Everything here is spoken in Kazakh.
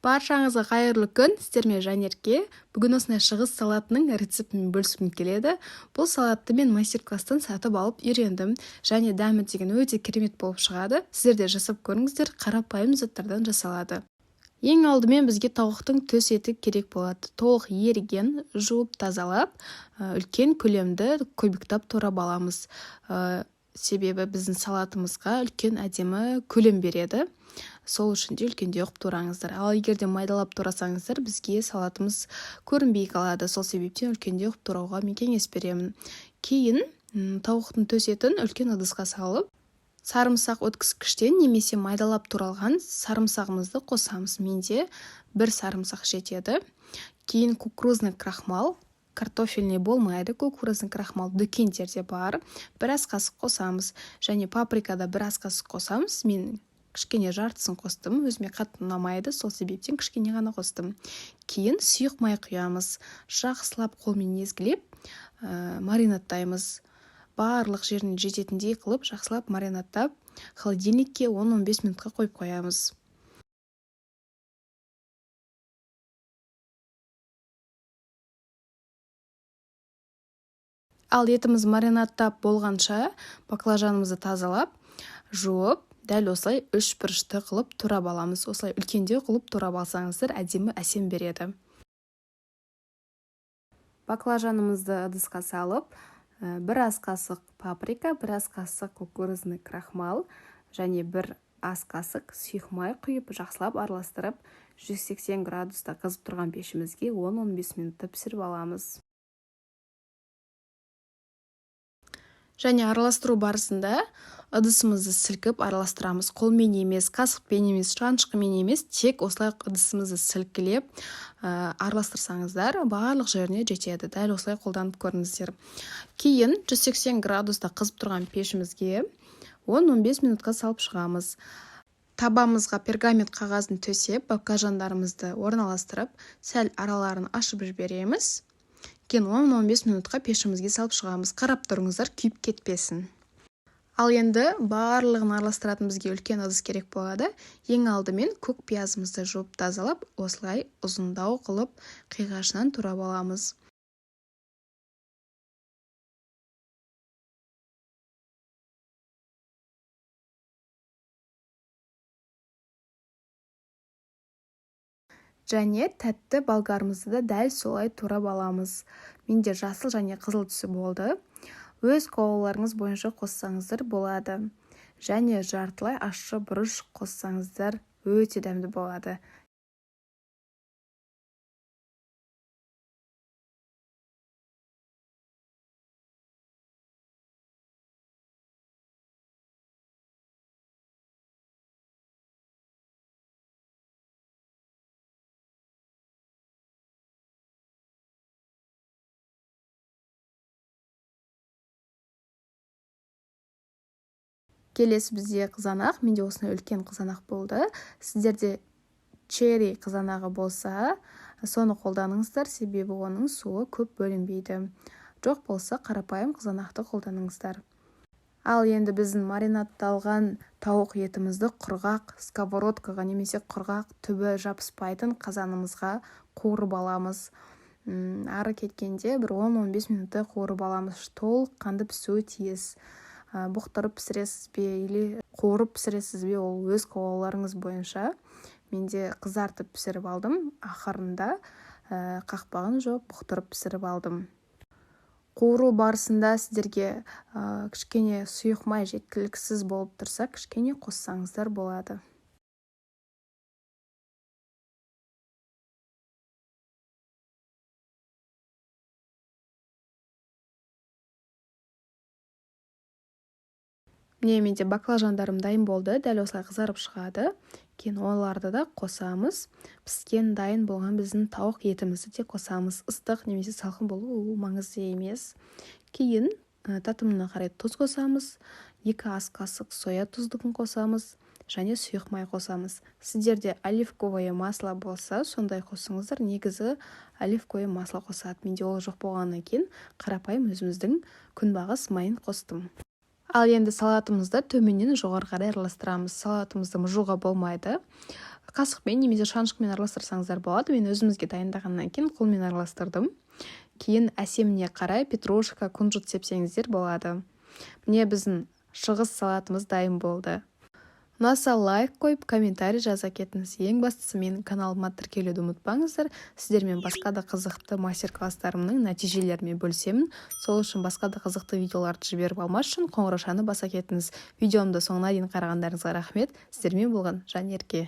Баршаңызға қайырлы күн! Сіздермен Жанерке. Бүгін осындай шығыс салатының рецептімен бөліскім келеді. Бұл салатты мен мастер-класстан сатып алып үйрендім. Және дәмі деген өте керемет болып шығады. Сіздер де жасап көріңіздер, қарапайым заттардан жасалады. Ең алдымен бізге тауықтың төс еті керек болады. Толық еріген, жуып тазалап, үлкен көлемді кубиктап турап аламыз. Себебі біздің салатымызға үлкен әдемі көлем береді. Сол үшін де үлкендеу қылып тураңыздар. Ал егер де майдалап турасаңыздар, бізге салатымыз көрінбей қалады. Сол себептен үлкендеу қылып турауға мен кеңес беремін. Кейін тауықтың төс етін үлкен ыдысқа салып, сарымсақ өткізгіштен немесе майдалап туралған сарымсағымызды қосамыз. Менде бір сарымсақ жетеді. Кейін кукурузный крахмал, картофельный болмайды, кукурузный крахмал дүкендерде бар. Бір ас қасық қосамыз. Және паприкада бір ас қасық қосамыз. Мен кішкене жартысын қостым, өзіме қатты ұнамайды, сол себептен кішкене ғана қостым. Кейін сұйық май құямыз. Жақсылап қолмен езгілеп, маринадтаймыз. Барлық жеріне жететіндей қылып жақсылап маринадтап, холодильникке 10-15 минутқа қойып қоямыз. Ал етіміз маринадтап болғанша баклажанымызды тазалап, жуып, дәл осылай үш бұрышты қылып турап аламыз. Осылай үлкендеу қылып турап алсаңыздар, әдемі әсем береді. Баклажанымызды ыдысқа салып, бір ас қасық паприка, бір ас қасық кукурузный крахмал және бір ас қасық сұйық май құйып, жақсылап араластырып, 180 градуста қызып тұрған пешімізге 10-15 минутта пісіріп аламыз. Және араластыру барысында ыдысымызды сілкіп араластырамыз. Қолмен емес, қасықпен емес, шанышқымен емес, тек осылай ыдысымызды сілкілеп, араластырсаңыздар, барлық жеріне жетеді. Дәл осылай қолданып көріңіздер. Кейін 180 градуста қызып тұрған пешімізге 10-15 минутқа салып шығамыз. Табамызға пергамент қағазын төсеп, баклажандарымызды орналастырып, сәл араларын ашып жібереміз. Кейін 10-15 минутқа пешімізге салып шығамыз. Қарап тұрыңыздар, күйіп кетпесін. Ал енді барлығын араластыратын бізге үлкен ыдыс керек болады. Ең алдымен көк пиязымызды жуып тазалап, осылай ұзындау қылып қиғашынан турап аламыз. Және тәтті болгарымызды да дәл солай турап аламыз. Менде жасыл және қызыл түсі болды. Өз қалауларыңыз бойынша қоссаңыздар болады. Және жартылай ащы бұрыш қоссаңыздар өте дәмді болады. Келесі бізде қызанақ. Менде осындай үлкен қызанақ болды. Сіздерде черри қызанағы болса, соны қолданыңыздар, себебі оның суы көп бөлінбейді. Жоқ болса, қарапайым қызанақты қолданыңыздар. Ал енді біздің маринадталған тауық етімізді құрғақ сковородкаға немесе құрғақ түбі жабыспайтын қазанымызға қуырып аламыз. Ары кеткенде бір 10-15 минуттай қуырып аламыз. Толық қанды пісуі тиіс. Бұқтырып пісіресіз бе или қуырып пісіресіз бе, ол өз қалауларыңыз бойынша. Менде қызартып пісіріп алдым, ақырында, қақпағын жауып бұқтырып пісіріп алдым. Қуыру барысында сіздерге, кішкене сұйық май жеткіліксіз болып тұрса, кішкене қоссаңыздар болады. Міне, менде баклажандарым дайын болды, дәл осылай қызарып шығады. Кейін оларды да қосамыз. Піскен дайын болған біздің тауық етімізді де қосамыз. Ыстық немесе салқын болу ол маңызды емес. Кейін, татымына қарай тұз қосамыз, 2 ас қасық соя тұздығын қосамыз және сұйық май қосамыз. Сіздерде оливковое масло болса, сондай қосыңыздар. Негізі оливковое масло қосады. Менде ол жоқ болғаннан кейін қарапайым өзіміздің күнбағыс майын қостым. Ал енді салатымызды төменнен жоғары қарай араластырамыз. Салатымызды мұжуға болмайды. Қасықпен немесе шанышқымен араластырсаңыздар болады. Мен өзімізге дайындағаннан кейін қолмен араластырдым. Кейін әсеміне қарай петрушка, кунжут сепсеңіздер болады. Міне, біздің шығыс салатымыз дайын болды. Ұнаса, лайк қойып, комментарий жаза кетіңіз. Ең бастысы, менің каналыма тіркелуді ұмытпаңыздар. Сіздермен басқа да қызықты мастер класстарымның нәтижелерімен бөлісемін. Сол үшін басқа да қызықты видеоларды жіберіп алмас үшін қоңыраушаны баса кетіңіз. Видеомды соңына дейін қарағандарыңызға рахмет. Сіздермен болған Жанерке.